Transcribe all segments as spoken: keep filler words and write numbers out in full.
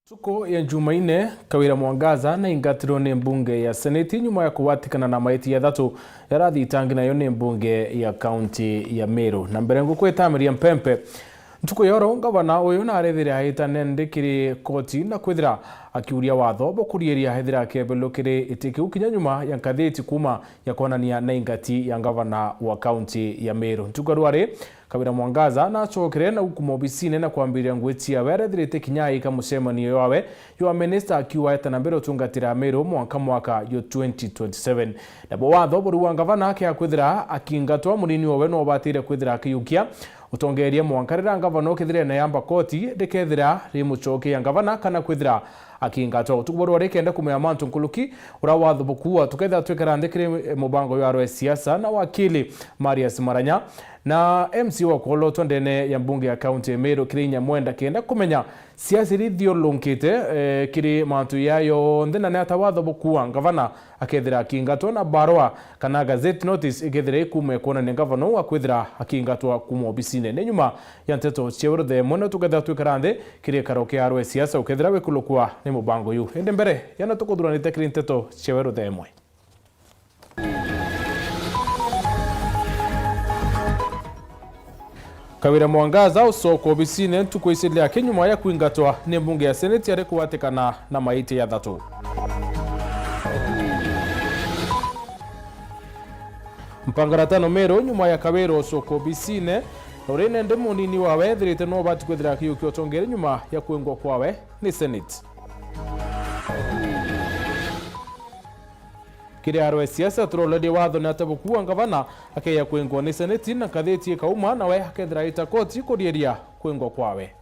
Ntuku ya Jumaine, Kawira Mwangaza naingatirwe ni mbunge ya Seneti nyuma ya kugwatikana na maiti jathatu jaria athitangi nayo ni mbunge ya kaunti ya Meru. Na mbere ngukwitamiria mpempe, ntuku ya oro, ngavana uyu narethire aitane ndi kiri koti na kwithira akiuria watho bukuriiria ethira akebelukiri iti kiu kinya nyuma ya nkathiti kuuma ya kwonania na ingati ya ngavana wa kaunti ya Meru. Ntuku ya rwari, Kawira Mwangaza nacokere na gukuma obisine na kwambiriria ngugi ciawe arethirite kinya aika mucemanio jwawe jwa minista akiuga eta na mbere utungatira Meru mwanka mwaka jwa twenty twenty-seven. Nabo watho buri wa ngavana akea kwithira akingatwa, munini owe no obatire kwithira akiyukia utongeria mwanka riria ngavana ukethira ene yamba koti rikethira rimucokia ngavana kana kwithira akingatwa. Utuku bwa rwari kenda kumenya mantu nkuruki, uria watho bukua, tukethira twikara nthi kiri mubango jwa arwe siasa na wakili Marius Maranya na M C A wa kwolotwa ndene ya mbunge ya kaunti ya Meru kiri inya mwenda kenda kumenya siasa iria ithiurunkiite, eh, kiri mantu ya yonthe, na ni ata watho bukua ngavana akethira akingatwa na barua kana gazette notice ikethira ikuuma ikwonania ngavana uu akwithira akingatwa kuuma obisine. Ni nyuma ya nteto ciewe ruthemwe na tukethira twikara nthi kiri gikaro kia arwe siasa ukethira wikulukua ni mubango yu. Indi mbere yana tukuthuranite kiri nteto ciewe ruthemwe. Kawira Mwangaza ucoka obisine ntuku iciria aki nyuma ya kwingatwa ni mbunge ya Seneti ari kugwatikana na maiti jathatu. Mpangaratano Meru nyuma ya Kawira ucoka obisine, na uria nende munini wawe ethirite no ubati kwithira akiukia utongeria nyuma ya kwingwa kwawe ni Seneti. Kiri arwe siasa, turoreria watho ni ata bukua ngavana akeya kwingwa ni Seneti na nkathiti ikauma, nawe akethira aita koti kurieria kwingwa kwawe.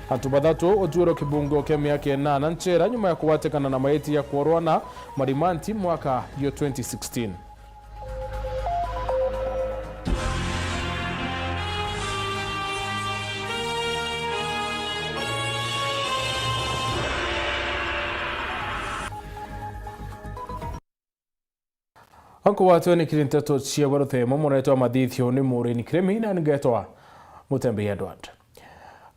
Antu bathatu utuirwe kibungo kia miaka inana nchera nyuma ya kugwatikana na maiti ya kworwa na marimanti mwaka yo twenty sixteen. Anku watwe ni kiri nteto cia baruthe mo muretwa mathithio ni Maureen Kirimi na ngetwa Mutembei Edward.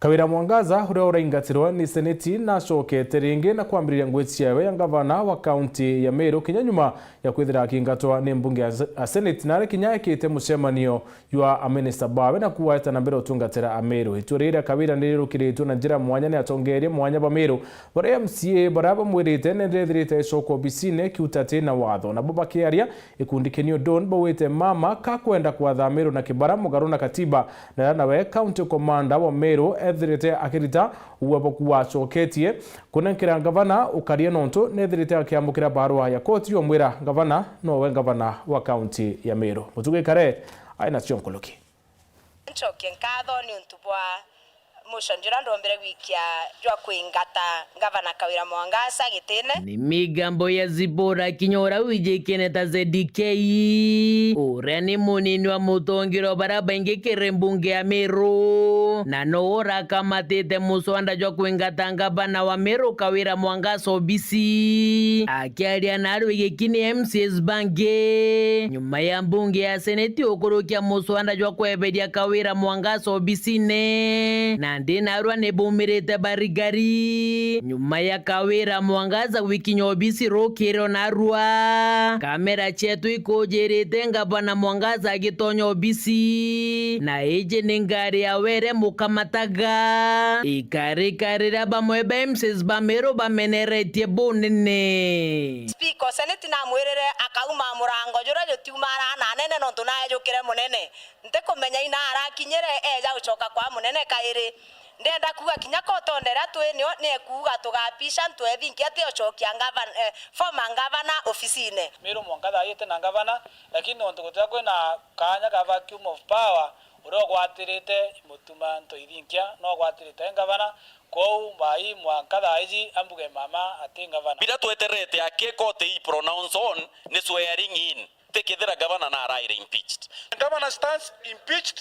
Kawira Mwangaza, uria uraingatirwa ni Seneti, nacokete ringi na kwambiriria ngugi ciawe ya ngavana wa kaunti ya Meru, kinya nyuma ya kwithira akingatwa ni mbunge ya, ya Seneti, na ari kinya ekite mucemanio jwa aminista bawe na kuwaeta na mbere utungatira Ameru. Itua riri ria Kawira ni rirukiritwe na njira mwanya ni atongeria mwanya ba Meru, baria M C A baria bamwirite ni ndethirite icokwa obisine kiutati na watho, nabo bakiaria Ikundi kini udon bauite mama kakwenda kwatha Meru na Kibara mugaru na katiba, na nawe county commander wa Meru ethirite akirita uwe boku wacoketie kunenkera ngavana ukaria nontu nethirite akiamukira barua ya koti yomwira ngavana nowe ngavana wa county ya Meru. Mutugi Kare aina cio nkuluki. Ncokie nkatho ni untu bwa motion juria ndombire gwikia jwa kwingata Ngavana Kawira Mwangaza gitine. Ni migambo ya Zipora Kinyora wijikene ta Z D K, uria ni munini wa mutongeria wa baria baingi kiri mbunge ya Meru, na no urakamatite muswanda jwa kwingata ngavana wa Meru Kawira Mwangaza obisi. Akiaria na arwi gikini M C As bangi nyuma ya mbunge ya Seneti ukurukia muswanda jwa kweberia Kawira Mwangaza obisine, na ndi narua ni bumirite barigari. Nyuma ya Kawira Mwangaza gwikinya obisi rukiri o narua, kamera cietu ikujirite ngavana Mwangaza agitonya obisi, na iji ni ngari ya were mukamataga. Ikarika riria bamwe ba M C As ba Meru bameneretie bunene. Speaker o Senate namwirire akauma murango juria jutiumara na anene nontu naejukire munene. Ntikumenya ina arakinyire eja gucoka kwa munene kairi. Ndienda kuuga kinya kotonda iria twi nio ni ekuuga tugapisha ntu ethinkia ti ucokia ngavana, eh, former ngavana ofisine. Meru Mwangaza ayite na ngavana, lakini nontu gutiga kwina kaanya ka vacuum of power, uria ugwatirite Mutuma Ntoithinkia no ugwatirite ngavana, kwou mbai Mwangaza aiji ambuge mama ati ngavana. Biria tweterete aki koti i pronounce on ni swearing in, ti kethira gavana naraire impeached. Governor stands impeached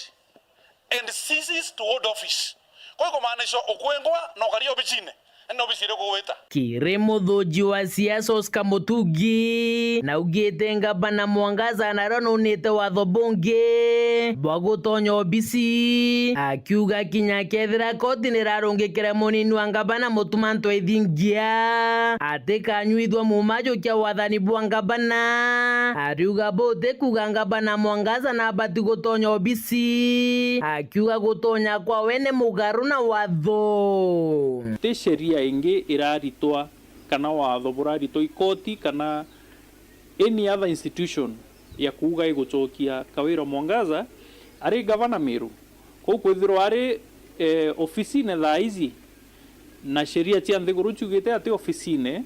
and ceases to hold office. Kwa hiyo kumaanisha ukwingwa na ukaria obicine. Nani obisi iriku gwita? Kiri muthuji wa siasa Oscar Mutugi, naugite ngavana Mwangaza nario nunite watho bungi bwa gutonya obisi, akiuga kinya kethira koti nirarungikire munini wa ngavana Mutuma Ntwethingia, atikanyuithua mumajukia wathani bwa ngavana. Ariuga buti kuuga ngavana Mwangaza nabati gutonya obisi, akiuga gutonya kwawe ni mugaru na watho. Ti sheria ingi iraritwa kana watho buraritwa i koti kana any other institution ya kuuga igucokia Kawira Mwangaza ari gavana Meru. Kou kwithirwa ari, eh, ofisine thaa iji, na sheria cia nthiguru ciugite ati ofisine,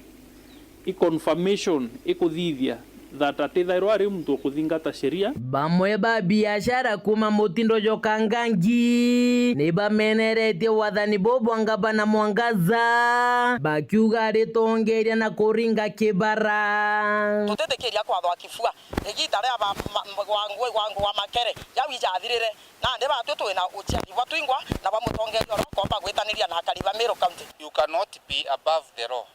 i confirmation ikuthithia that atithairwa ari muntu ukuthingata sheria. Bamwe ba biashara kuuma mutindo jwa Kangangi ni bameneretie wathani buu bwa ngavana Mwangaza, bakiuga aritongeria na kuringa kibara. Tutitikiria kwathwa kibua igita ria ba-, ma-, ma-, wa ngwe-, wa ngwe wa makere jau ijathirire. Nandi batwi twina uciari bwa twingwa na bwa mutongeria uria ukomba gwitaniria na akari ba Meru County. You cannot be above the law.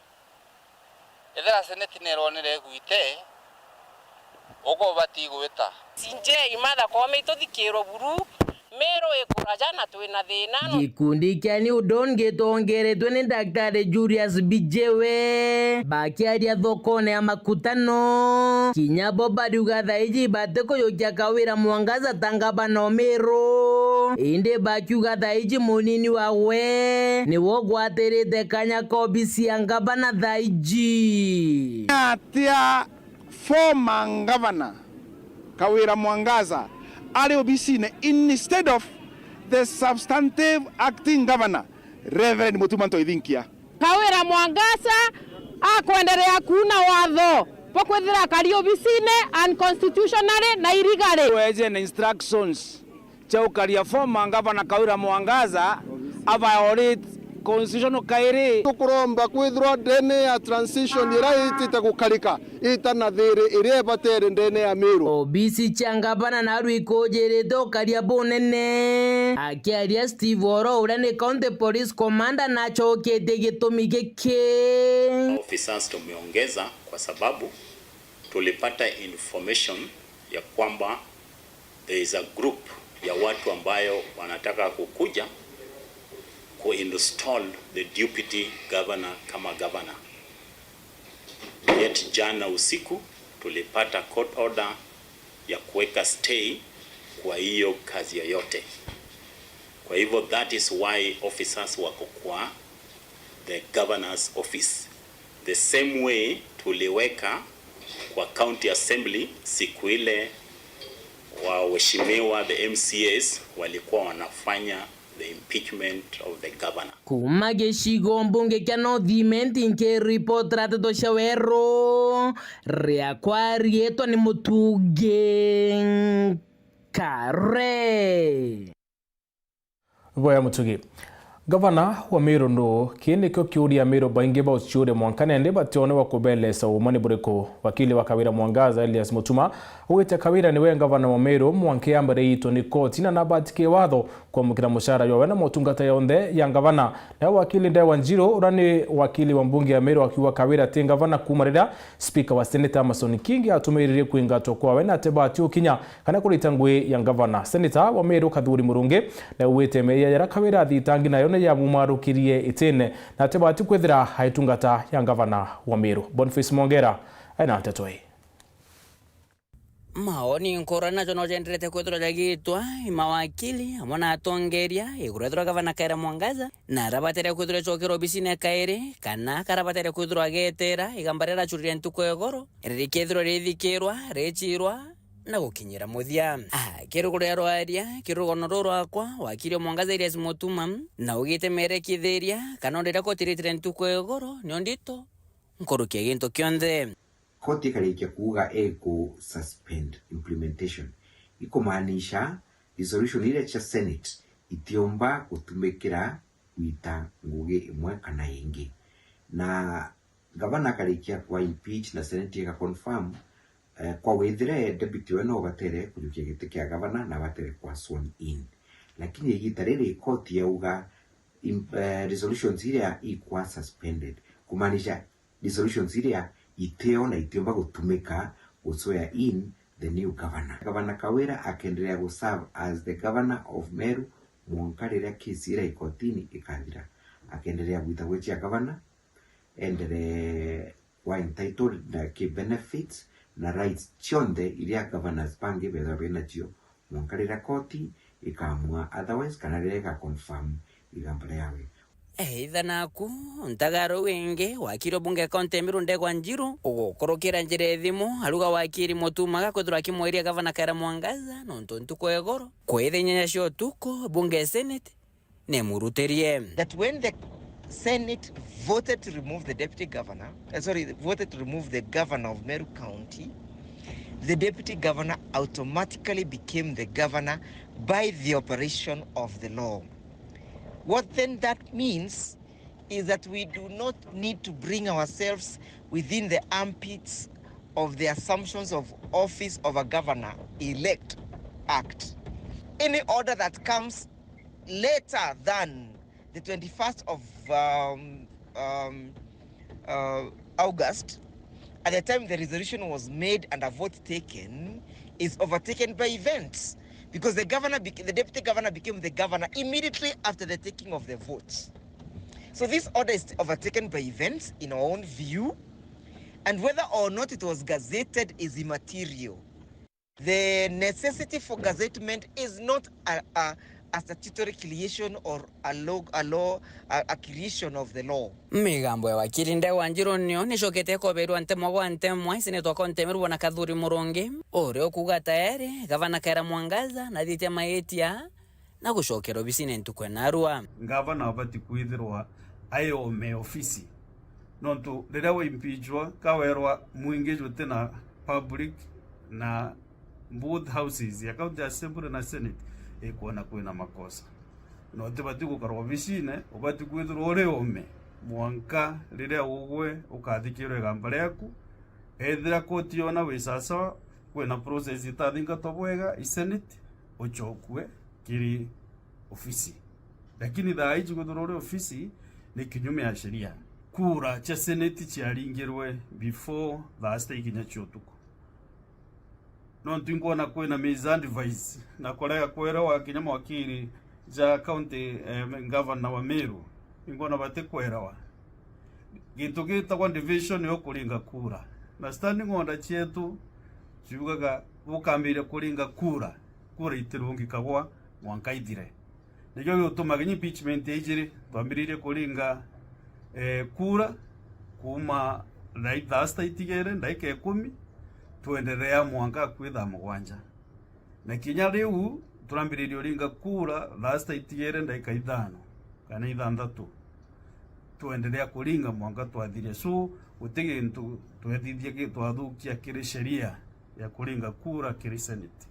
Ethira seneti nironire igwite, uga ubati gwita. C J Martha Koome ituthikirwe buru, Meru ikuraja na twina thina. Gikundi kia New Dawn gitongeretwe ni Daktari Julius Bijewe bakiaria thokone ya makutano, kinya bo bariuga thaiji batikuyukia Kawira Mwangaza ta ngavana o Meru, indi bakiuga thaiji munini wawe niwe ugwatirite kanya ka obisi ya ngavana thaiji. Atia former governor Kawira Mwangaza ari obisine instead of the substantive acting governor, Reverend Mutuma Ntoithinkia. Kawira Mwangaza akwenderea kuuna watho bwa kwithira akari obisine unconstitutionally na illegally. Weje na instructions cia ukaria former ngavana Kawira Mwangaza a violate constitution kairi. Tukuromba kwithirwa ndene ya transition iria itite gukarika, ita na thiri iria ibatere ndene ya Meru. Obisi cia ngavana naru ikujirite ukaria bunene. Akiaria Steve Oro, uria ni County Police Commander, nacoketie gitumi giki. Officers tumeongeza kwa sababu tulipata information ya kwamba there is a group ya watu ambayo wanataka kukuja kuinstall the deputy governor kama governor. Yet jana usiku tulipata court order ya kuweka stay kwa hiyo kazi yoyote. Kwa hivyo that is why officers wako kwa the governor's office. The same way tuliweka kwa county assembly siku ile waheshimiwa the M C As walikuwa wanafanya the impeachment of the governor. Kuuma gicigo mbunge kia North Imenti, nkiripotera nteto cia weru, riakwa riitwa ni Mutugi Kare. Boya Mutugi. Gavana wa Meru nuu? Kii nikio kiuria Meru baingi bauciuria mwanka nende batione wa kubelesa uuma ni buriku. Wakili wa Kawira Mwangaza, Elias Mutuma, augite Kawira niwe gavana wa Meru mwanka yambere iitwe ni koti na nabati kiwatho kwamukira mucara jwawe na motungata yonthe ya gavana. Nawe wakili Ndegwa Njiru, uria ni wakili wa mbunge ya Meru, akiuga Kawira ti gavana kuuma riria spika wa seneti Amason Kingi atumiririe kwingatwa kwawe na atibati ukinya kana kurita ngui ya gavana. Seneta wa Meru Kathuri Murungi naugite meeyia jaria Kawira athitangi nayo ni yamumarukirie itine na atibati kwithira aitungata ya gavana wa Meru. Boniface Mwongera aina nteto ii. Maoni nkurani najo no jenderete kwithirwa jagitwa i mawakili amwe na atongeria iguru ethirwa gavana Kawira Mwangaza na arabatere kwithirwa acokera obisine kairi kana karabatere kwithirwa agetera igamba riria aracurire ntuku ya igoro, rikethirwa rithikirwa, richirwa na gukinyira muthia. Akirugurira rwaria kiri rugono ruu rwakwa, wakiri o Mwangaza Elias Mutuma naugite merekithiria kana o riria koti ritire ntuku ya igoro nio ndito nkuruki ya gintu kionthe. Koti ikarikia kuuga iku suspend implementation, ikumaanisha resolution iria cia Senate itiumba gutumikira gwita ngugi imwe kana ingi. Na gavana akarikia kwa impeach na Senate ika confirm, eh, kwa withire deputy we no batere kujukia giti kia gavana na batere kwa sworn in. Lakini igita riri koti yauga im- eh, resolutions iria ikwa suspended, kumaanisha resolutions iria itio na itiumba gutumika gu swear in the new governor. Governor Kawira akendelea gu serve as the governor of Meru mwanka riria case iria ikotini ikathira. Akendelea gwita gwichia governor, endelee wa entitled na ki benefits na rights cionthe iria governors bangi bethwa benacio mwanka riria koti ikamua otherwise kana riria iga confirm igamba riawe. Eitha naku, ntagaro wingi, wakiri o bunge ya kaunti ya Meru Ndegwa Njiru, ugukurukira njira ya thimu, aruga wakiri Mutuma gakwithirwa akimwiria gavana Kawira Mwangaza, nontu ntuku ya igoro, kwitha inyanya cia utuku, bunge ya Senate, nimurutirie. That when the Senate voted to remove the deputy governor, uh, sorry, voted to remove the governor of Meru County, the deputy governor automatically became the governor by the operation of the law. What then that means is that we do not need to bring ourselves within the armpits of the assumptions of office of a governor elect act. Any order that comes later than the twenty-first of, um, um, uh, August, at the time the resolution was made and a vote taken, is overtaken by events, because the governor, bec- the deputy governor became the governor immediately after the taking of the vote. So this order is overtaken by events in our own view, and whether or not it was gazetted is immaterial. The necessity for gazettement is not a, a, a statutory creation or a law, a law, a, a creation of the law. Migambo ya wakiri Ndegwa Njiru nio nicokete ikoberwa ntemwa gwa ntemwa, ici ni twakontemerwa na Kathuri Murungi, uria ukuuga tayari gavana Kawira Mwangaza nathitie maitia na gucokera obisine ntuku ya narua. Ngavana abati kwithirwa aiome ofisi, nontu riria waimpeachwa, kawerwa mwingi juti na public na both houses ya County Assembly na Senate ikwona kwina makosa. Na utibati gukara obisine, ubati kwithirwa uri ome mwanka riria ugwe ukathikirwa igamba riaku. Ethira koti yona wi sawasawa, kwina process itathingatwa bwega i Senate, uchokue kiri ofisi. Lakini thaa iji kwithirwa uri ofisi ni kinyume ya sheria. Kura cia Senate ciaringirwe before thaa sita ikinya cia utuku. Nontu inkwona kwina misadvice na kurega kwerewa kinya mawakiri ja county, eh, governor wa Meru, inkwona batikwelewa. Gintu gitagwa division yo kuringa kura. Na standing order cietu ciugaga gukambiria kuringa kura, kura itirungikagwa mwanka ithire. Nikio gituma kinya impeachment ijiri, twambiririe kuringa, eh, kura kuuma thaa, thaa sita itigere, ndagika ikumi, twenderea mwanka akui thaa mugwanja. Na kinya riu, turambiririe uringa kura thaa sita itigere ndagika ithano kana ithanthatu. Twenderea kuringa mwanka twathiria. So, guti gintu twethithia ki-, twathukia kiri sheria ya kuringa kura kiri Senate.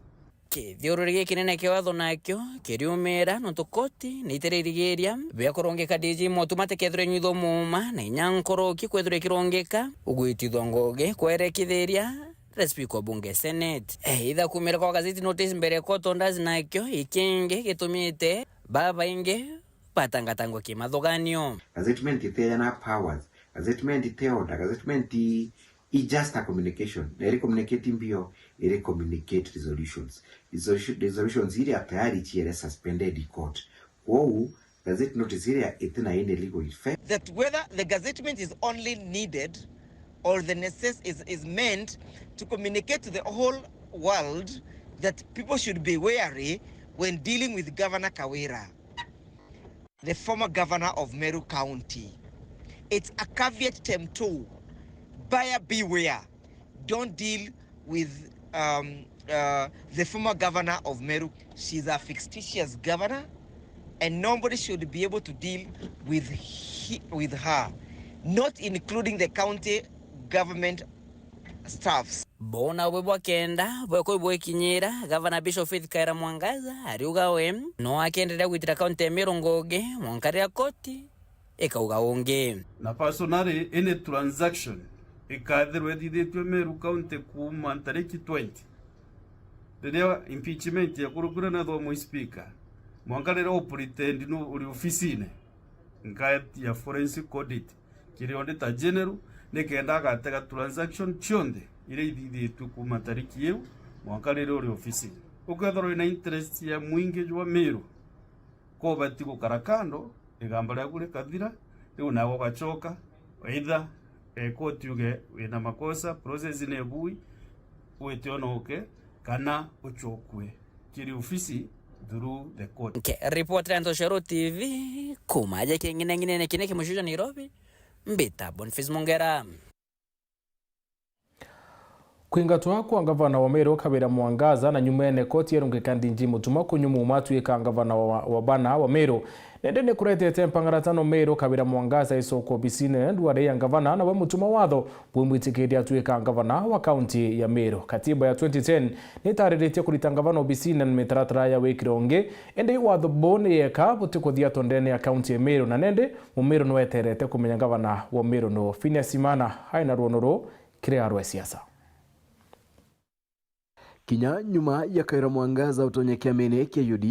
Kithiururi gikinene kia watho nakio kiriumira, nontu koti ni itiririgiria bia kurungika D G Mutuma atikethirwe inyuithwa muuma, na inya nkuruki kwithirwa ikirungika ugwitithwa ngugi kwerekithiria the Speaker wa Bunge Senate. Either kuumira kwa gazeti notice mbere ya court orders nakio ikingi gitumite babaingi batangatangwa kimathuganio. Gazettement iteena powers, gazettement ite order, gazettement i, i just a communication. Na iri communicate mbio, iri communicate resolutions. Resolution-, resolutions iria tayari ciere suspended i court. Kwou, gazette notice iria itina any legal effect. That whether the gazettement is only needed or the necess-, is, is meant to communicate to the whole world that people should be wary when dealing with Governor Kawira, the former governor of Meru County. It's a caveat emptor. Buyer beware. Don't deal with, um, uh, the former governor of Meru. She's a fictitious governor, and nobody should be able to deal with he, with her, not including the county government staffs. Bona bwe bwa kenda bwekwa bwekinyira, Gavana Bishop Faith Kawira Mwangaza ariuga we no akenderea gwitira kaunti ya Meru ngugi mwanka riria koti ikauga ungi. Na personally, any transaction ikathirwa ithithitue Meru County kuuma ntariki twenty, riria impeachment yakurukire na thomwa i speaker, mwanka riria u pretend nu uri ofisine, Ngati ya forensic audit kiri auditor general, nikenda agatega transaction cionthe iria ithithitue kuuma tariki iu mwanka riria uri ofisini. Ukethirwa wina interest ya mwingi jwa Meru, ko ubati gukara kando, igamba riaku rikathira, riu nawe ugacoka, either, eh, koti uge wina makosa, process ni ibui, wite onoke, kana ucokue kiri ofisi through the court. Nke ripoti ya Ntoshero T V, kuma aja king'ineng'inene kine kimucio ja Nairobi, mbita Boniface Mongera. Kwingatwa kwa ngavana wa Meru Kawira Mwangaza na nyumene koti erungika Ndingi Mutuma kunyumuma atuika ngavana wa, wa bana wa Meru. Nende ni kuretete mpang'aratano Meru Kawira Mwangaza icokwa obisine ndwari ya ngavana, nawe Mutuma watho bwimwitikiria atuika ngavana wa kaunti ya Meru. Katiba ya twenty ten ni itariritie kurita ngavana obisine na mitaratara ya wikire ungi, indi watho buu ni yeka butikuthia tondene ya kaunti ya Meru, na nende Mumiru nweterete kumenya ngavana wa Miru nu. Phineas Imana aina ruono ruu kiri arwa siasa. Kinya nyuma ya Kawira Mwangaza utonya kiamene kia U D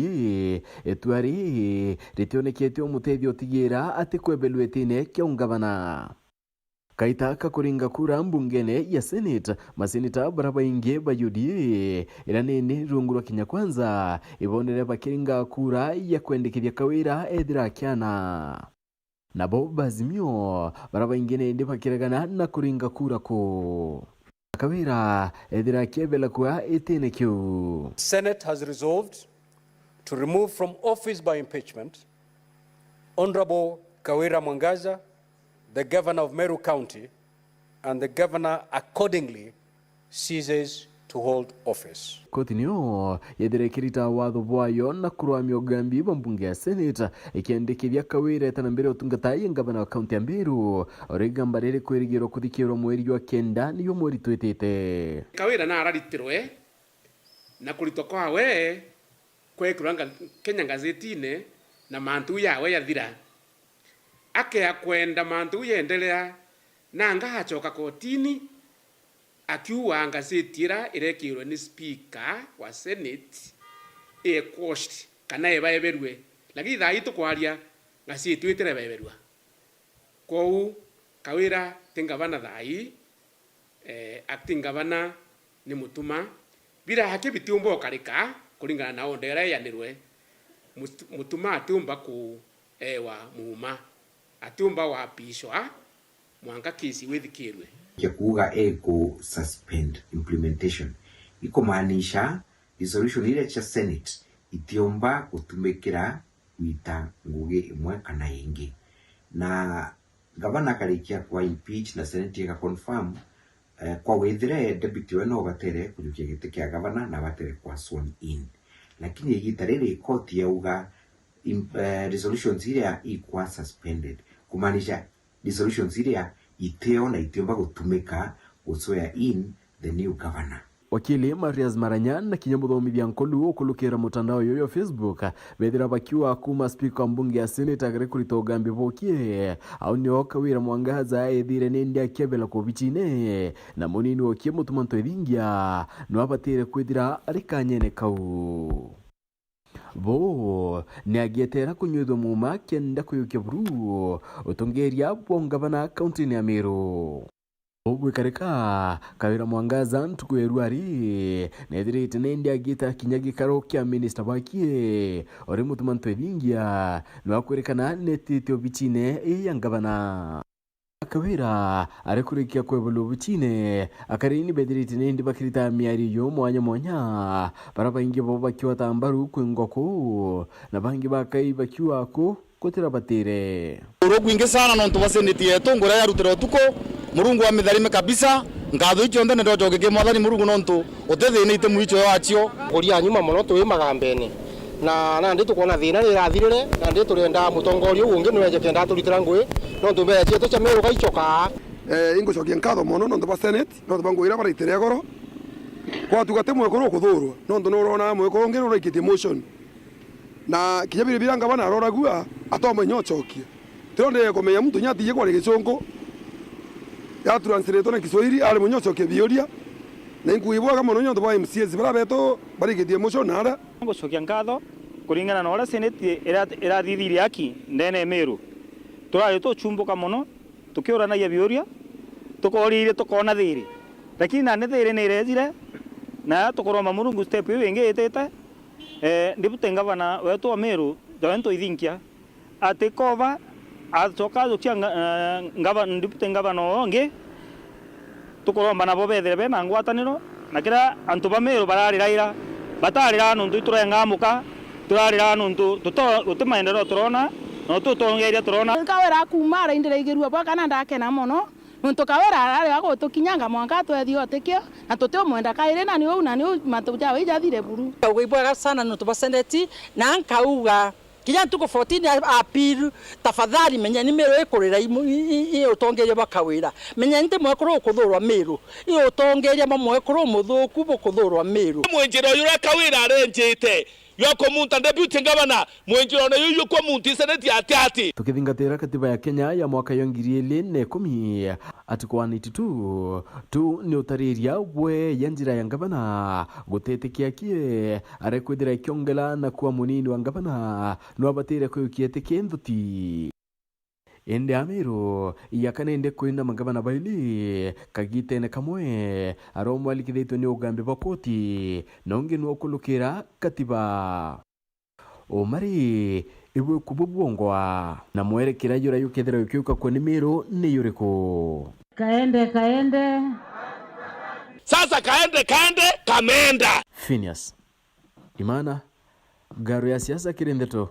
A, itua riri ritionekete umutethia utigira ati kwebelua itine kia ungavana. Kaita ka kuringa kura mbungene ya Senate, maseneta bara baingi ba U D A, ira nini rungu rwa Kenya Kwanza, ibonere bakiringa kura ya kwendekithia Kawira ethira akiana. Nabo ba Azimio bara baingi nindi bakiregana na kuringa kura ku Kawira ethira akiebela kua itine kiu. Senate has resolved to remove from office by impeachment Honorable Kawira Mwangaza, the governor of Meru County, and the governor accordingly ceases to hold office. Koti niyo yethire ikirita watho bwayo na kurwamia ugambi bwa mbunge ya Senate, ikiendekithia Kawira etana mbere utungata ya ngavana wa kaunti ya Meru, uri igamba riri kwirigirwa kuthikirwa mweri jwa kenda niyo mweri twitite. Kawira nararitirwe na kuritwa kwawe kwekirwa nga-, Kenya ngazetine na mantu jawe jathira. Akea kwenda mantu jau yendelea, nanga acoka kotini, akiuga ngazeti ira irekirwe ni speaker wa Senate i quashed kana ibaeberue, lakini thaa ii tukwaria, ngazeti iu itiraeberua. Kwou Kawira ti ngavana thaa ii, eh, acting governor ni Mutuma. Bira haki bitiumba ukarika kuringana na order iria ianirwe. Mut-, Mutuma atiumba kuewa muuma, atiumba wapishwa mwanka kesi withikirwe. Kia kuuga e ku suspend implementation, ikumaanisha resolution iria cia Senate itiumba gutumikira gwita ngugi imwe kana ingi. Na gavana akarikia kwa impeach na Senate ika confirm, eh, kwa withire deputy we no batere kujukia giti kia gavana na batere kwa sworn in. Lakini igita riri koti yauga im-, eh, resolutions iria ikwa suspended, kumaanisha resolutions iria iteo na itiumba gutumika gu swear in the new governor. Wakili Marius Maranya na kinya muthomithia nkolu ukulukira mutandao uyu wa Facebook, bethira bakiuga kuuma speaker wa mbunge ya Senate agere kurita ugambi bokie, au nio Kawira Mwangaza ethire nindi akiebela kobicine, na munini okie Mutuma Ntwethingia no abatire kwithira ari kanyene kau. Bo ni agietera kunywithua muuma kenda kuyukia buru utongeria bwa ungavana kauntini ya Meru. Ugwikarika, Kawira Mwangaza ntuku ya irua ri nethirite nindi agiita kinya gikaro kia minista bwakie uri Mutuma Ntwethingia, nwakwirikana netite obicine ii ya ngavana. Kawira ari kurikia kwebulwa obicine, akarini bethirite nindi bakirita miario yo mwanya mwanya, bara baingi bo bakiota mbaru kwingwa kuu, na bangi bakai bakiuga kuu gutirabatire. Uru gwingi sana nontu bwa seneti yetu nguria yarutire utuku, Murungu amitharime kabisa. Nkatho icionthe ni ndocoke ki Mwathani Murungu nontu utithinite mwicho wacio. Kuria nyuma mono twi magambene. Na nandi tukwona thina ni irathirire, nandi turenda mutongoria uu ungi nweje kenda aturitira ngui, nontu mbeca cietu cia Meru gaicokaa. Eh, ingucokia nkatho mono nontu bwa Senate, nontu bwa ngui iria baraitire igoro. Kwatuga ti mwekuru ukuthurwa, nontu nurona mwekuru ungi nuraikitie motion. Na kinya biria bira ngavana aroragua, atomba inya ucokia. Tiro ndire kumenya muntu inya atije kwaria Gicungu, ya translate na Kiswahili, ari munya ucokia biuria. Na inkuuga ibwega mono nontu bwa M C As bara betu barikitie motion na aria. Ngucokia nkatho kuringana na uria Senate ira-, irathithirie haki ndene ya Meru. Turari tuchumbuka mono, tukiuranagia biuria, tukooririe tukoona thiiri. Lakini nandi thiiri ni ireejire, na tukuromba Murungu step iu ingi itite, eh, Deputy Governor wetu wa Meru, Joanto Ithinkia, ati koba acoka ajukia nga-, eh, ngava-, Deputy Governor oo ungi, tukuromba nabo bethire bena ngwataniro, na kiria antu ba Meru barariraira, batariraga nuntu iturengaa muka, turariraga nuntu tuto-, guti maendeleo turona, na guti utongeria turona. Kawira akuuma araindira igirua bwa kana ndakena mono, nuntu Kawira ararega gutukinyanga mwanka atwethia utikio, na tutiumwenda kairi, na ni uu, na ni uu mantu jawe ijathire buru. Ugai bwega sana nuntu bwa seneti, na nkauga, kinya ntuku fourteen a-, appeal, tafadhali menyeni Meru ikurira imu-, i-, i-, i utongeria bwa Kawira. Menyeni ti mwekuru ukuthurwa Meru, i utongeria bwa mwekuru umuthuku bukuthurwa Meru. Mwinjiro uria Kawira arenjite, jwa kumunta deputy governor, mwinjirone juju kwa muntu iseneti ati ati. Tukithingatira katiba ya Kenya ya mwaka ya ngiri ili na ikumi, Article one eighty-two, tu ni utariria bwe ya njira ya ngavana gutetikia kie are kwithira ikiongela na kuwa munini wa ngavana no abatire kuyukia etikia nthuti. Indi Amiru, ya kana indi kwina magavana baili, kagitene kamwe, aromwe alikithitwe ni ugambi bwa koti, na ungi nwe ukulukira katiba. Umari, ibwe kubu bwongwa, na mwerekera jura jukethira jukiuka kuni Miru ni juriku? Kaende, kaende. Sasa kaende, kaende, kameenda. Phineas Imana, ngaru ya siasa kiri ndeto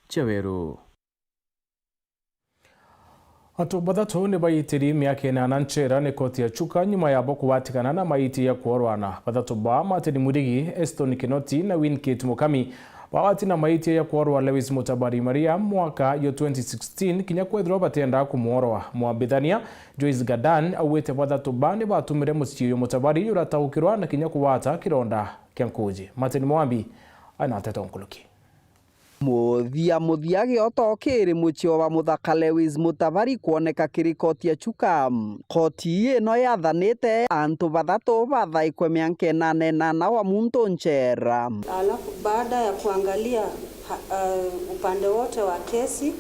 cia Weru. Antu bathatu ni baitiri miaka inana nchera ni koti ya Chuka nyuma yabo kugwatikana na maiti ya kworwana. Bathatu ba Martin Mwirigi, Eston Kinoti na Winkate Mukami bagwati na maiti ya kworwa Lewis Mutabari Maria mwaka yo twenty sixteen kinya kwethirwa batienda kumworwa. Mwambithania Joyce Gadan augite bathatu ba ni batumire mucii uyu Mutabari urataukirwa na kinya kugwata kironda kia nkuji. Martin Mwambi aina nteto nkuruki. Muthia muthia gioto kiri mucii wa muthaka Lewis Mutabari kwoneka kiri koti ya Chuka. Koti ino yathanite antu bathatu bathaikwe mianka inana inana wa muntu nchera. Alafu baada ya kuangalia ha-, uh, upande wote wa kesi,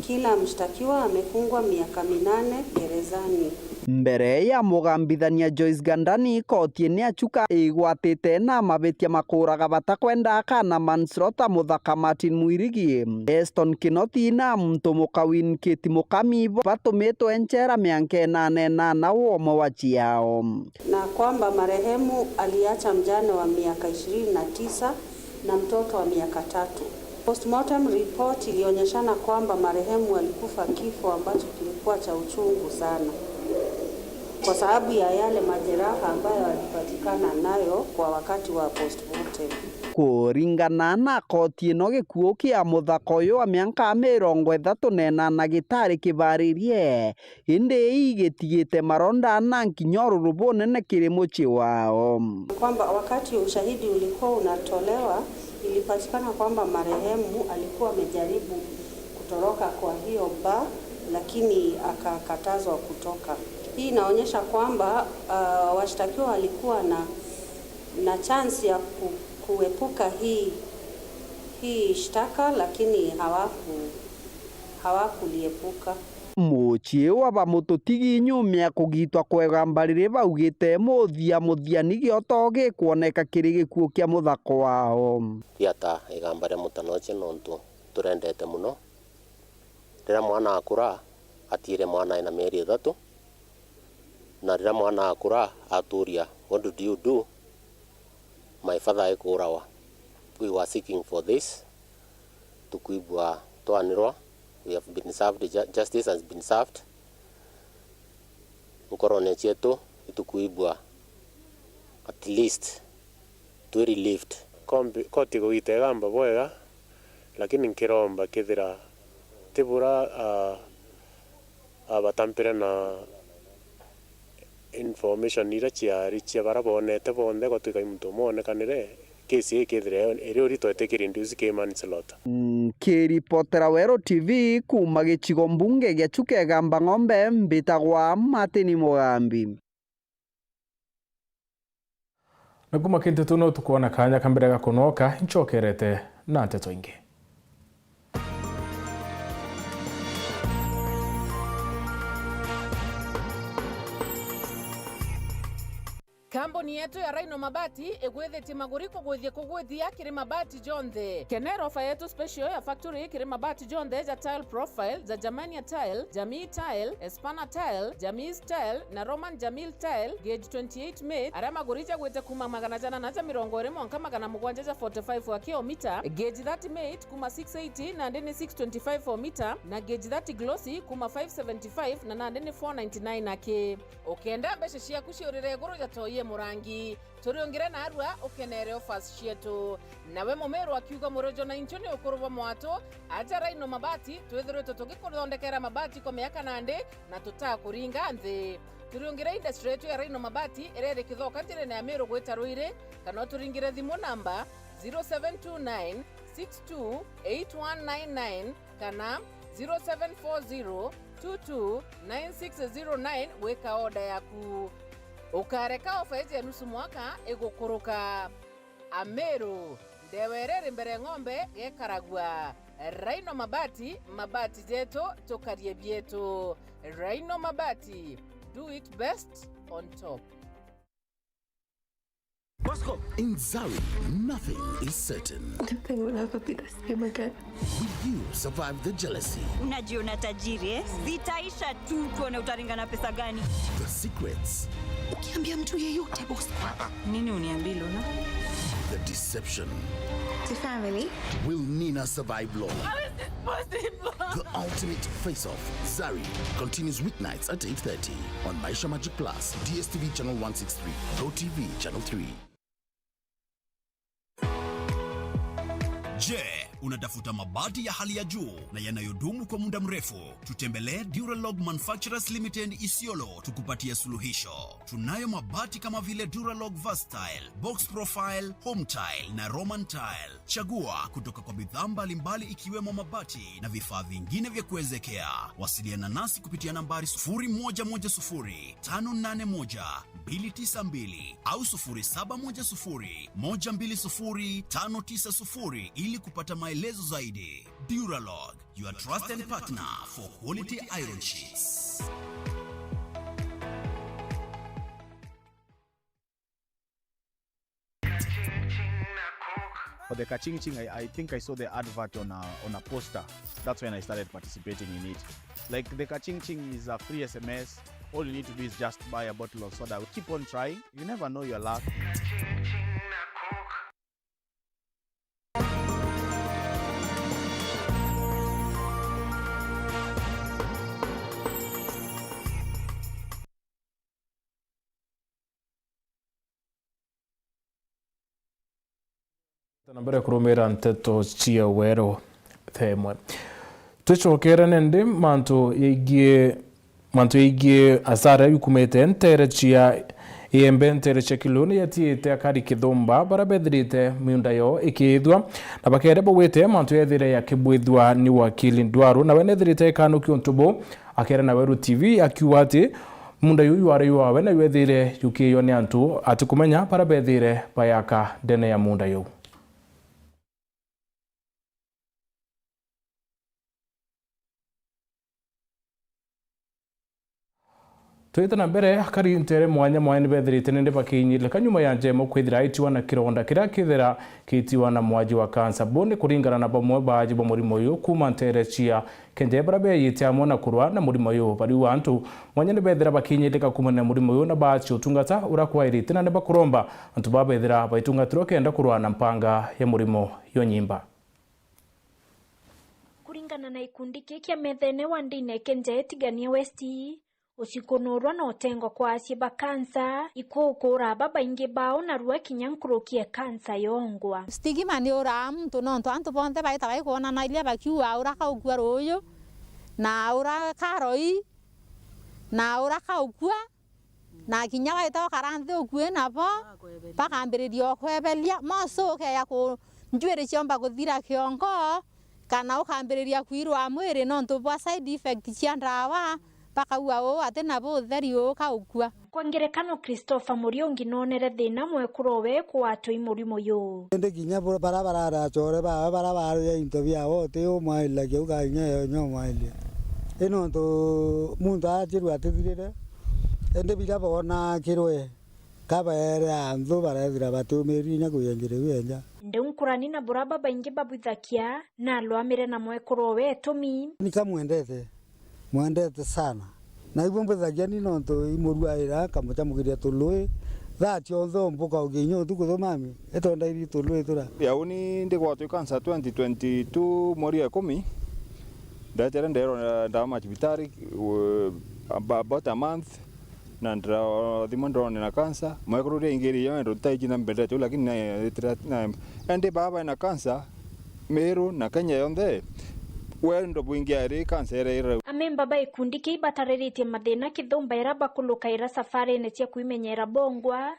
kila mshtakiwa amefungwa miaka minane gerezani. Mbere ya mugambithania Joyce Gandani, koti ni ya Chuka igwatite na mabitia ma kuuraga batakwenda kana manslaughter muthaka Martin Mwirigi, Eston Kinoti na muntu muka Winkate Mukami batumitwe nchera mianka inana inana womwe wa ciao. Na kwamba marehemu aliacha mjane wa miaka ishirini na tisa na mtoto wa miaka tatu. Postmortem report ilionyeshana kwamba marehemu alikufa kifo ambacho kilikuwa cha uchungu sana kwa sababu ya yale majeraha ambayo alipatikana nayo kwa wakati wa postmortem. Kuringana na koti ino, gikuo kia muthaka uyu wa mianka mirongo ithatu na inana gitari kibaririe, indi ii gitigite maronda na nkinya ururu bunene kiri mucii wao. Kwamba wakati ushahidi ulikuwa unatolewa, ilipatikana kwamba marehemu alikuwa amejaribu kutoroka kwa hiyo bar, lakini akakatazwa kutoka. Hii inaonyesha kwamba, ah, washtakiwa walikuwa na, na chance ya ku-, kuepuka hii, hii shtaka, lakini hawaku-, hawakuliepuka. Mucii wa bamututigi nyuma ya kugitwa kwa igamba riri baugite muthia muthia ni gioto gikwoneka kiri gikuo kia muthaka wao. Tiata igamba ria mutanoche nontu turendete muno. Riria mwana akura, atiire mwana ena mieri ithatu, na riria mwana akura, aturia, "What did you do? My father aikurawa." We were seeking for this. Tukwigua twanirwa, we have been served, ju-, justice has been served. Nkorone cietu itukwigua at least twi relieved. Kombi-, koti igugita igamba bwega, lakini nkiromba kethira ti bura, ah, abatampire na information iria ciari cia bara bonete bonthe gwatuika i muntu umwe onekanire, kesi ii kethira iri uritwete ki reduce ki manslaughter. Nkiripotera Weru T V kuuma gicigo mbunge gia Chuka Igamba Ng'ombe, mbitagwa Martin Mugambi. Na kuma kintu tu no tukwona kanya ka mbere ga kunoka, ncokerete na nteto ingi. Kambuni yetu ya Rhino Mabati igwithitie maguri kugwithia kugwithia kiri mabati jonthe. Kenera ofa yetu special ya factory kiri mabati jonthe ja tile profile, ja Germania tile, Jamii tile, Espana tile, Jamii tile na Roman Jamil tile, gauge twenty-eight mate, aria maguri jagwite kuma magana jana na ja mirongo iri mwanka magana mugwanja ja forty-five wa kilomita, gauge thirty mate kuma six eighty nandi ni six twenty-five o mita, na gauge thirty glossy kuma five seventy-five na nandi ni four ninety-nine aki. Ukenda mbeca ciaku ciurire iguru ja toi e murangi, turiungire narua ukenere offers cietu. Nawe Mumiru akiuga, Murojo na inchu ni ukuru bwa mwatu, aja Rhino Mabati, twithiritwe tugikuthondekera mabati kwa miaka nandi na tutakuringa nthi. Turiungire industry yetu ya Rhino Mabati iria iri Kithoka njirene ya Miru gwita Ruiri, kana uturingire thimu namba zero seven two nine six two eight one nine nine kana zero seven four zero two two nine six zero nine gwika order yaku. Ukareka ofa iji ya nusu mwaka igukuruka. Amiru, ndewa iria iri mbere ng'ombe gekaragua. Rhino Mabati, mabati jetu, tukarie bietu. Rhino Mabati, do it best on top. Bosco. In Zari, nothing is certain. I don't think we'll ever be the same again. Will you survive the jealousy? Unajiona tajiri, eh? Zitaisha tu, tuone utaringa na pesa gani. The secrets. Ukiambia mtu yeyote, boss. Nini uniambie, Luna? The deception. The family. Will Nina survive long? How is this possible? The ultimate face-off, Zari, continues weeknights at eight thirty on Maisha Magic Plus, D S T V channel one six three, Go T V channel three. Je, unatafuta mabati ya hali ya juu na yanayodumu kwa muda mrefu? Tutembelee Duralog Manufacturers Limited Isiolo, tukupatie suluhisho. Tunayo mabati kama vile Duralog Versatile, Box Profile, Home Tile na Roman Tile. Chagua kutoka kwa bidhaa mbalimbali ikiwemo mabati na vifaa vingine vya kuezekea. Wasiliana nasi kupitia nambari sufuri moja moja sufuri tano nane moja mbili tisa mbili au sufuri saba moja sufuri moja mbili sufuri tano tisa sufuri ili kupata maelezo zaidi. Duralog, your trusted partner for quality iron sheets. For the Kaching Ching, I, I think I saw the advert on a, on a poster. That's when I started participating in it. Like, the Kaching Ching is a free S M S. All you need to do is just buy a bottle of soda. Keep on trying. You never know your luck. Na mbere kurumira nteto cia weru themwe. Twicokere nende mantu yaigie, mantu yaigie asara yukumite ntere cia iembe, ntere cia Kiluni yatiite akari kithumba bara bethirite miunda yo ikiithua, na bakere bawite mantu yethire yakibwithua ni wakili Ndwaru, nawe nethirite ikanukio untu bu. Akera na Weru T V akiuga ati munda yu ywaari ywawe na yweethire yukiiywa ni antu atikumenya bara beethire bayaka ndene ya munda yu. Twite na mbere, akari ntere mwanya mwanya ni beethirite nindi bakiinyirika nyuma ya njemo kwithira aitiwa na kironda kiria kithira kiitiwa na mwaji wa kansa. Bo ni kuringana na bamwe baaji ba murimo uyu kuuma ntere cia Kenje baria beeyite amwe na kurwa na murimo uyu. Bariu antu mwanya ni beethira bakinyiteka kuumania na murimo uyu na baacia utungata uria kwairite na ni bakuromba antu baa beethira baitungatirwa kenda kurwa na mpanga ya murimo yo nyimba. Kuringana na ikundi kii kia methene wa ndini Kenje Tigania West, Ucikunurwa na utengwa kwa acie ba kansa, ikuukura babaingi bao narua kinya nkuruki e kansa yongwa. Stigma ni uraa muntu nontu antu bonthe baitaga ikwonanaria bakiuga ura kaukua ruuyu, na ura karoi, na ura kaukua, na kinya waita ukara nthi ukui nabo, bakambiriria ukweberia, moso ukeya ku, njuiri ciomba kuthira kiongo, kana ukambiriria kwirwa mwiri nontu bwa side effect cia ndawa, bakauga uu ati na butheri uu kaukua. Kwa ngerekano, Christopher Muriungi noonere thina mwekuru owe kwatwa i murimo uyu. Indi kinya bu-, bara barari achore bawe bara baruya into biawe uti umwairiria kiu ka kinya yo inya umwairiria. I nontu muntu aachirua atithirire, indi biria boona akirwe, Tabaere anthu barethira batiumiria inya kwiya njira iu enja. Indi nkurani na bura babaingi babwithakia, na alwamire na mwekuru owe Etumi. Ni kamwendete, mwendete sana. Na ibu mbwithagia ni nontu imurwaira, nkamucamukiria tului. Thaa cionthe ombuka ugia inya utuku thumami, itonda iri tului tura. Yauni ndigwatwi cancer twenty twenty-two mweri wa ikumi. Ndaetere ndeerwa ndawa macibitari, uh, ab-, about a month, na ndirathimwa ndonene na cancer. Mwekuru ria ingi rio ndo ntaiji na mbendete, lakini na, na, endi baba ena cancer, Meru na Kenya yonthe, wendo bwingi ari cancer ira ira. Amemba ba ikundi kii batariritie mathina kithumba ira bakulukaira safarine cia kwimenyera bongwa,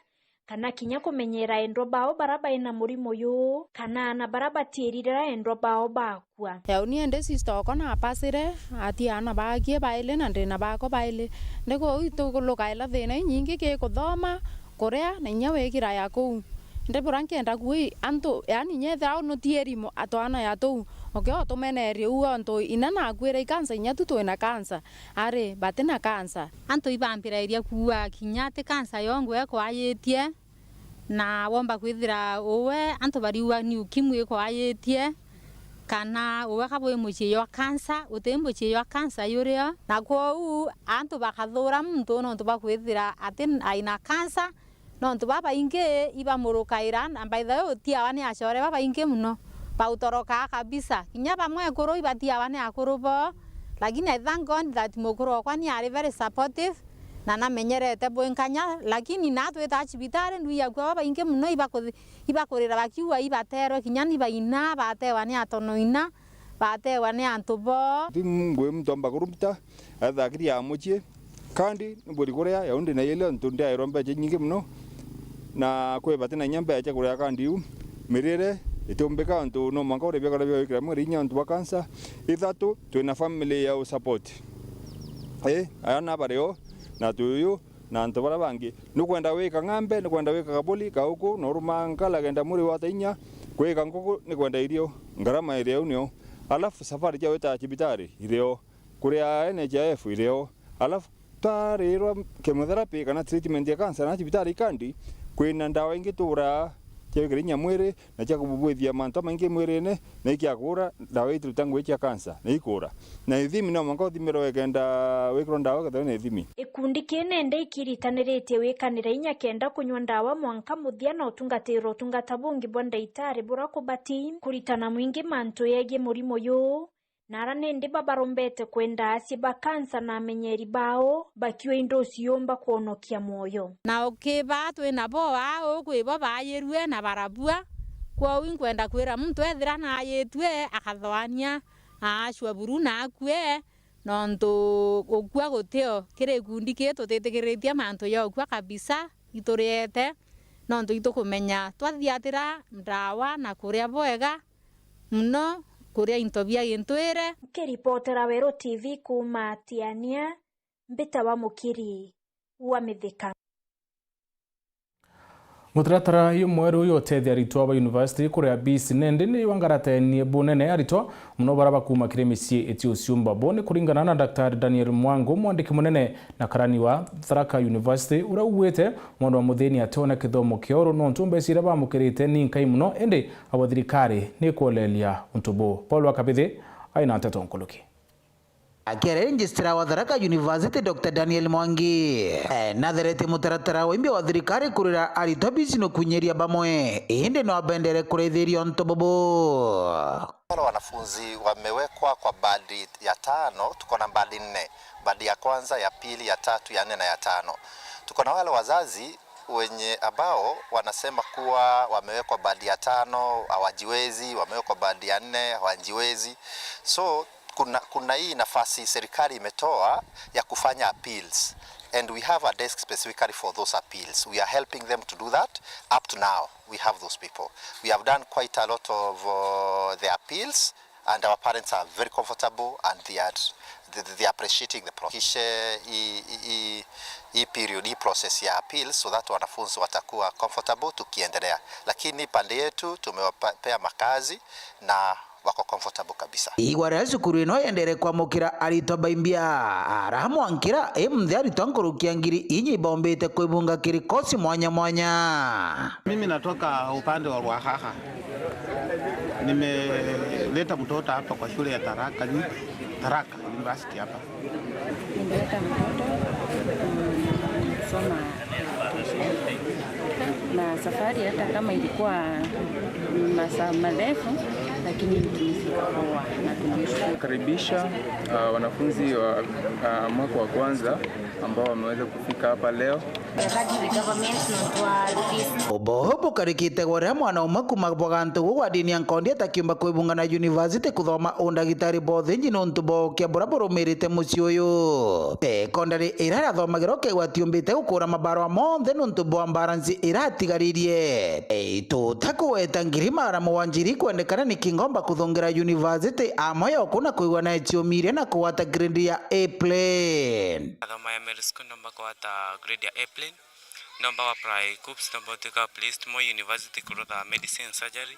kana kinya kumenyera endwa bao bara bai na murimo uyu, kana ana bara batiirira endwa bao bakua. Yauni indi sister okwa napasire, atia ana bakie baili na ndina bakwa baili. Ndi kuu itukulukaira thina inyingi ki kuthoma, kuria, na inya wikira ya kuu. Ndi bura nkienda kui antu, yaani inya ethira nutiirimo atwana ya tuu, ukio utumenerie uu ontu inya nakuire i cancer, inya tu twina cancer. Ari, batina cancer. Antu ibambirairia kuuga kinya ati cancer yongu ekwayitie, na womba kwithira uwe antu bariuga ni ukimwi ikwayitie, kana uwe kaba wi mucii jwa cancer, uti mucii jwa cancer yurio. Na kwou antu bakathura muntu nontu bwa kwithira ati aina cancer, nontu babaingi ibamurukaira, na by the way utiawa ni acore babaingi muno, bautorokaa kabisa. Kinya bamwe ekuru ibatiawa ni akuru bo, lakini I thank God that mukuru okwa ni ari very supportive, na namenyerete bwinkanya, lakini na twita cibitari ndwiagua babaingi muno ibakuthi-, ibakurira bakiuga ibaterwe, kinya ni baina, batewa ni atonoina, batewa ni antu bo. Ti ngui muntu omba kuruta, ethakiria ya mucii, kandi mburi kuria, yaundi na ile ntu ndiairwa mbeca nyingi muno, na kwi bati na inya mbeca kuria kandi iu. Mirire itiumbika, ontu no mwanka uria biakara bia gwikira mwiri inya ontu bwa cancer. Ithatu, twina family ya u support. Ii, aya na bario, na tuyu, na antu bara bangi. Nukwenda wika ng'ambe, nukwenda wika kaburi, kauku, noruma nkala kenda mwiri wata inya, kwika nguku, nikwenda irio, ngarama irio nio. Alafu safari cia wita cibitari irio, kuria N H I F irio. Alafu twarirwa chemotherapy kana treatment ya cancer na cibitari kandi, kwina ndawa ingi tuguraa cia gwikira inya mwiri, na cia kububwithia mantu jamaingi mwirine, na ikiakura, ndawa ituruta ngui cia cancer, na ikura. Na ithimi no mwanka uthimirwe kenda wikirwa ndawa ukethirwa na ithimi. Ikundi kii nende ikiritaniritie wikanira inya kenda kunywa ndawa mwanka muthia na utungatirwa utungata bungi bwa ndaitari bura kubati, kuritana mwingi mantu yegie murimo uyu. Na ara nindi babarombete kwenda acie ba kansa na amenyeri bao bakiua indo ciumba kwonokia mwoyo. Na ukiba twina bo aa, ukwibo baayirue na barabua. Kwou inkwenda kwira muntu ethira naayitue, akathoania, aacua buru na akue, nontu gukua gutio kiri gikundi kii tutitikiritie mantu ja ukua kabisa ituriete, nontu itukumenya twathiatira ndawa na kuria bwega, muno kuria into bia gintwire. Nkiripotera Weru T V kuuma Tiania, mbitawa Mukiri wa Mithika. Mutaratara uyu mweru uyu utethia aritwa ba university kuria bisi nende ni wangaratenie bunene aritwa muno bara bakuma kiri micii iti uciumba. Bo ni kuringana na Daktari Daniel Mwangu, mwandiki munene na karani wa Tharaka University, uria ugwite mwana wa muthini ationa kithomo kioro nontu mbeca iria bamukirite ni nkai muno, indi abo thirikari ni kuolelia untu buu. Paul wa Kabithi aina nteto nkuluki. Akiaria registrar wa Tharaka University, Doctor Daniel Mwangi, eh, natheretie mutaratara wa imbi wa thirikari kurira aritwa bisi no kunyeria bamwe, indi no abendere kurithiria untu bubu. Wale wanafunzi wamewekwa kwa bandi ya tano, tuko na bandi nne. Bandi ya kwanza, ya pili, ya tatu, ya nne na ya tano. Tuko na wale wazazi wenye ambao wanasema kuwa wamewekwa bandi ya tano, hawajiwezi, wamewekwa bandi ya nne, hawajiwezi. So, kuna, kuna hii nafasi serikali imetoa ya kufanya appeals. And we have a desk specifically for those appeals. We are helping them to do that up to now. We have those people. We have done quite a lot of, uh, the appeals, and our parents are very comfortable and they are, they, they are appreciating the pro-, kishe hii, hii, hii, hii period, hii process ya appeals, so that wanafunzi watakuwa comfortable tukiendelea. Lakini pande yetu tumewapea makazi na wako comfortable kabisa. Igwa ria cukuru ino yendere kwamukira aritwa baimbia ara mwankira, imunthe aritwa nkuruki ya ngiri inya ibombite kwibunga kiri kosi mwanya mwanya. Mimi natoka upande wa Lwakhakha. Nimeleta mtoto hapa kwa shule ya Tharaka, Tharaka University hapa. Nilileta mtoto kusoma na safari, hata kama ilikuwa masaa marefu, lakini tumefika poa na tunamshukuru. Karibisha uh, wanafunzi wa uh, mwaka wa kwanza ambao wameweza kufika hapa leo. Ubo bukarikite gwa riria mwana umwe kuma bwa gantu guu gwa dini ya Nkondi atakiumba kwibunga na university kuthoma undagitari bwa uthinji nontu bwa ukia buria burumirite mucii uyu. Sekondari iria irathomagirwa ukeigua atiumbite gukura mabarwa monthe nontu bwa mbaranci iratigaririe. Ituta kugweta ngiri magana mugwanja iri kwendekana niki ngomba kuthungira university amwe yoku na kwigua na iciumi iria na kugwata grade ya A plain. Athoma ya Mary School ndomba kugwata grade ya A plain. Ndomba wa apply KUCCPS, ndomba utuika placed Moi University kurutha medicine surgery,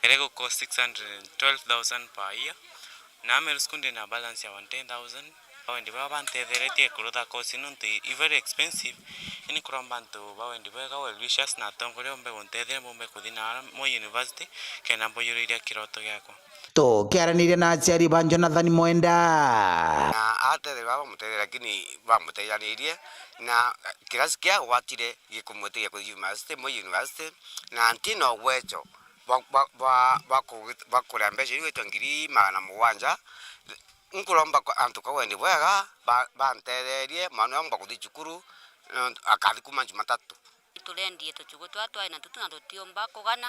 iria iguko six hundred and twelve thousand per year. Na Meru School ndi na balance ya one ten thousand. Bawendi baa bantetheretie kurutha course ino nontu i very expensive. Ini kuromba antu bawendi bwega, well wishers na atongoria bombe guntetheria mbombe kuthi na Moi University kenda mbujuriria kiroto giakwa. Tukiaraniria na aciari ba Jonathan Mwenda. Na atetheria baba bamutetheria, lakini bamuteithanirie na kirasi kia gwatire gikumwitikia kuthi university, Moi University, na ntina ugwecho bwa, bwa, bwa, bwa kugi-, bwa kuria mbeca iria igwitwa ngiri magana mugwanja. Nkuromba kwa antu kwa wendi bwega ba-, bantetherie, mwana uyu aumba kuthi cukuru, akathi kuma Jumatatu. Turendie tuchugu twa twai na tutu na tutiumba kugana,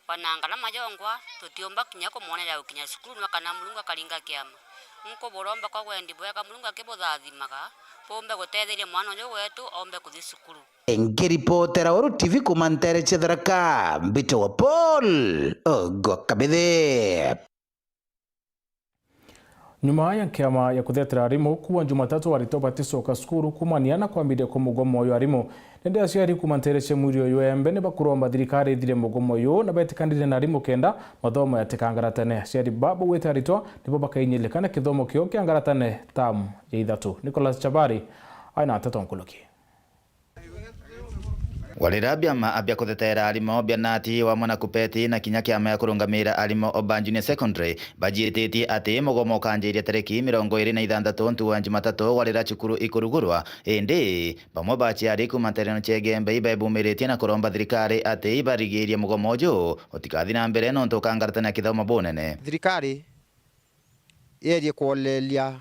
ona ngarama yongwa, tutiumba kinya kumwonera ya gukinya cukuru, nwa kana Murungu akaringa kiama. Nkuburomba kwa wendi bwega, Murungu akibuthathimaga, bumbe gutetheria mwana uyu wetu ombe kuthi cukuru. Nkiripotera Weru T V kuuma nteere cia Tharaka, mbitagwa Paul Ogwa Kabithi. Nyuma ya kiama ya kuthetera arimu kuwa Jumatatu, aritwa baticoka cukuru kumania na kwambiria kwa mugomo uyu arimu. Nende aciari kuuma nteere cia Mwirio Iwembe ni bakuromba thirikari ithire mugomo uyu na betikanire na arimu kenda mathomo yatikangaratane. Aciari baba gwite aritwa nibo bakainyilika na kithomo kio kiangaratane tamu ya ithatu. Nicholas Chabari aina nteto nkuluki. Warira biama bia kutheteera arimo bia nati wamwe na KUPPET na kinya kiama ya kurungamira arimo ba Junior Secondary bajiititie ati mugomo ukanjiria tariki mirongo iri na ithantatu ntugo ya Jumatatu warira cukuru ikurugurwa. Indi bamwe ba aciari kuuma ntereno cia Igembe ibaibumiritie na kuromba thirikari ati ibarigiirie mugomo uju utikathi na mbere nontu ukangaratania kithomo bunene. Thirikari yeerie kwoleria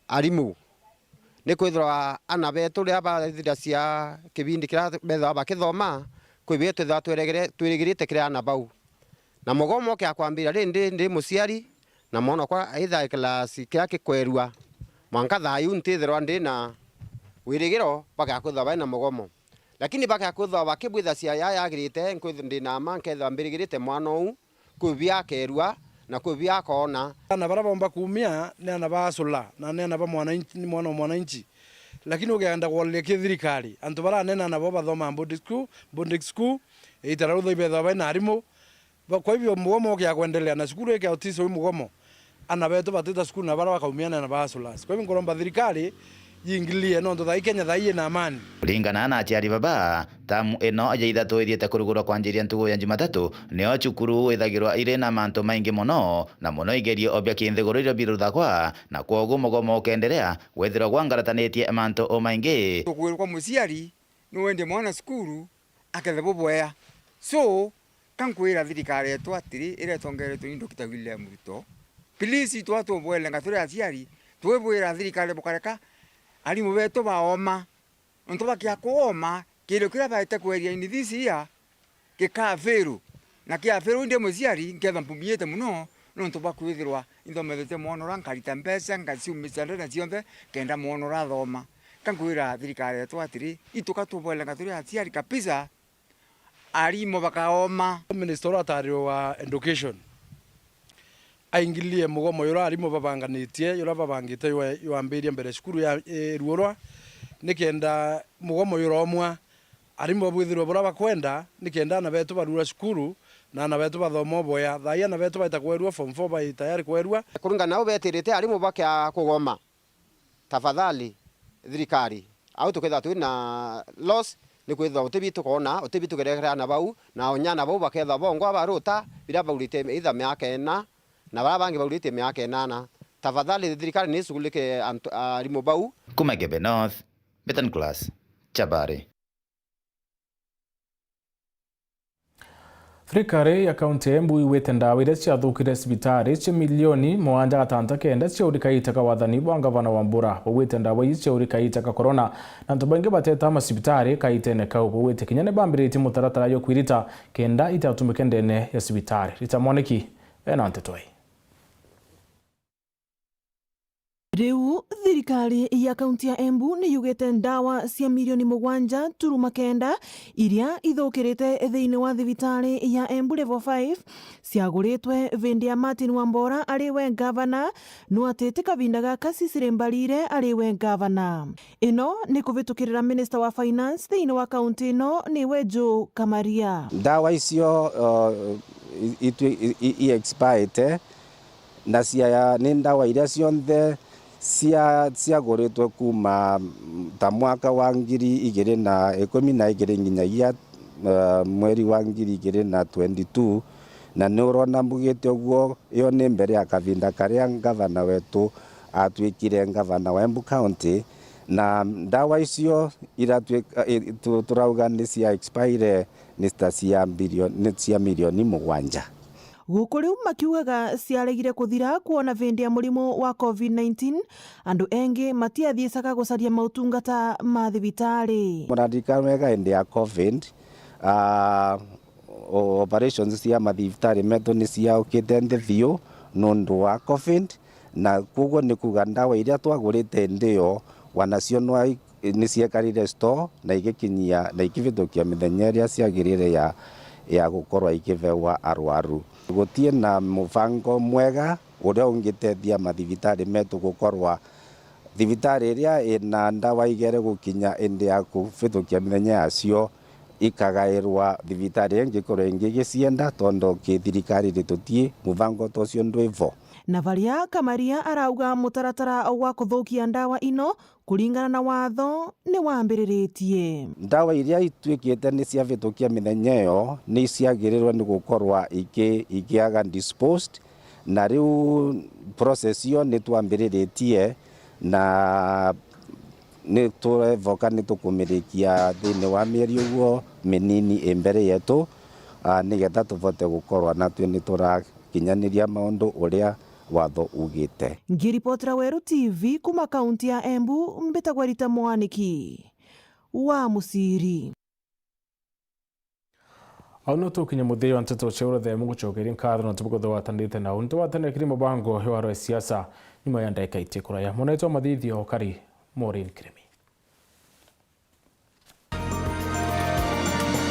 arimu, nikwithirwa aana beetu riria bathira cia kibindi kiria beethagwa bakithoma, kwi biria twithagwa twirigirite kiri aana bau. Na mugomo ukia kwambiria rindi ndi muciari, na mwana okwa aithagwa kilasi kiria kikwerua, mwanka thaa iu ntithirwa ndi na wirigiro bagakwithirwa bari na mugomo. Lakini bagakwithirwa bakibwitha ciaya yagirite, nkwithirwa ndi na mma, nkethirwa mbirigirite mwana uu, kwi bia akeerua, na kwi bia akoona. Aana baria boomba kuumia ni aana ba hustler, na ni aana ba mwananchi, ni mwana wa mwananchi. Lakini ugeenda kworeria ki thirikari, antu baria anene aana bao bathomaa boarding school, boarding school, itara rutha ibethagwa bai na arimu. Ba-, kwa hivyo mugomo ukia kwendelea, na cukuru ikia utiso wi mugomo, aana betu batita cukuru na baria bakaumiana na ba hustlers. Kwa hivyo nkuromba thirikari, yingililie, nontu thaa ii Kenya thaa ii ina amani. Kuringana na aciari baba, tamu ino ya ithatu ithiite kurugurwa kwanjiria ntugu ya Jumatatu, nio cukuru ithagirwa iri na mantu maingi mono, na mono igerio o bia kinthiguru irio biruthagwa, na kwogu mugomo ukenderea, gwithirwa gwangaratanitye mantu o maingi. Tukwirwa kwa muciari, nuwendie mwana cukuru, akethe bubwea. So, ka nkwira thirikari yetu atiri, iria itongeretwe ni Doctor William Ruto, please, twa tubwelenga turi aciari, twibwira thirikari bukareka arimu betu baoma. Nontu bakia kuoma, kirio kiria baete kweria in this year gikafiru. Na kiafiru, ndi muciari, nketha mpumiite mono, nontu bwa kwithirwa inthomethete mwana uria, nkarita mbeca, ngaciumicia ndene cionthe, kenda mwana uria athoma. Ka nkwira thirikari yetu atiri, ituka tubwelenga turi aciari kabisa, arimu bakaoma. Minister uria atarirwe wa education, aingililie mugomo juria arimu babanganitie, juria babangite jwa-, jwambiria mbere cukuru ya, iruurwa, nikenda mugomo juromwa, arimu babwithirwe buria bakwenda, nikenda aana betu barura cukuru, na ana betu bathoma uboya. Thaai ana betu baita kwerua form four, bai tayari kwerua. Kuringana na u betirite arimu bakea kugoma, tafadhali thirikari, au tukethirwa twi na loss, ni kwithirwa utibi tukoona, utibi tukerekera ana bau, na onya ana bau bakethirwa bongwa baruta, biria baurite either miaka ina, na baria bangi baurite miaka inana. Tafadhali thirikari ni ishughulike antu, arimu bau. Kuma Igembe North, Betan Class, Chabari. Thirikari ya kaunti ya Embu iugite ndawa iria ciathukire cibitari cia milioni mugwanja gatanta kenda ciauri kaita ka wathani bwa ngavana Wambura. Baugite ndawa ii ciauri kaita ka corona, na antu baingi bateta macibitari kaitene kau. Baugite kinya ni bambiritie mutaratara jwa kwirita kenda itatumike ndene ya cibitari. Rita Mwaniki ena nteto ii. Riu thirikari ya kaunti ya Embu ni yugite ndawa cia milioni mugwanja turuma kenda iria ithukirite thiini wa thibitari ya Embu Level five ciaguritwe vindi ya Martin Wambora ari we ngavana, no ati ti kavinda gaka Cecily Mbarire ari we ngavana. Ino ni kuvitukirira minista wa finance thiini wa kaunti ino, niwe Joe Kamaria. Ndawa icio, uh, i-, itwi-, i-, i-, i-expirete, na cia, ni ndawa iria cionthe cia, ciaguritwe kuuma, mm, ta mwaka wa ngiri igiri na ikumi na igiri nginyagia, eh, mweri wa ngiri igiri na twenty two, na ni urona mbugite uguo, iyo ni mbere ya kavinda karia ngavana wetu atwikire ngavana wa Embu County, na ndawa icio iratwika, i-, tu-, turauga ni cia expire, ni ta cia mbilion-, ni cia milioni mugwanja. Guku riu makiugaga ciaregire kuthira kwona vindi ya murimu wa covid nineteen, andu engi matiathiicaga gucaria mautungata ma thibitari. Muraririkana wega indi ya covid, ah, o-, operations cia mathibitari metu ni ciaukite nthi biu nundu wa covid, na kwoguo ni kuuga ndawa iria twagurite indi iyo, wanacio nwa ni ciekarire store na igikinyia na ikivitukia mithenya iria ciagirire ya, ya gukorwa ikivewa arwaru. Gutii na mubango mwega uria ungitethia mathibitari metu gukorwa thibitari iria ina ndawa igere gukinya indi ya kuvitukia mithenya yacio ikagairwa thibitari ingi ikorwe ingi igicienda, tondu kithirikari ri tutii mubango ta ucio ndwi vo. Na varia Kamaria arauga mutaratara wa kuthukia ndawa ino kuringana na watho ni wambiriritie. Ndawa iria itwikite ni ciavitukia mithenya iyo ni ciagirirwe ni gukorwa iki-, ikiaga disposed, na riu process iyo ni twambiriritie, na ni turevoka ni tukumirikia thiini wa mieri uguo minini i mbere yetu, ah, nigetha tuvote gukorwa natwi ni tura kinyaniria maundu uria watho ugite. Ngiripotera Weru T V kuma kaunti ya Embu, mbitagwa Rita Mwaniki wa Muciri. Au no tukinye muthia wa nteto cia urethemu gucokeria nkatho na tubugutho watanite na untu watanire kiri mubango wa rwa siasa nyuma ya ndagika iti kuraya. Mwana wetu wa mathithio kari Maureen Kiremi.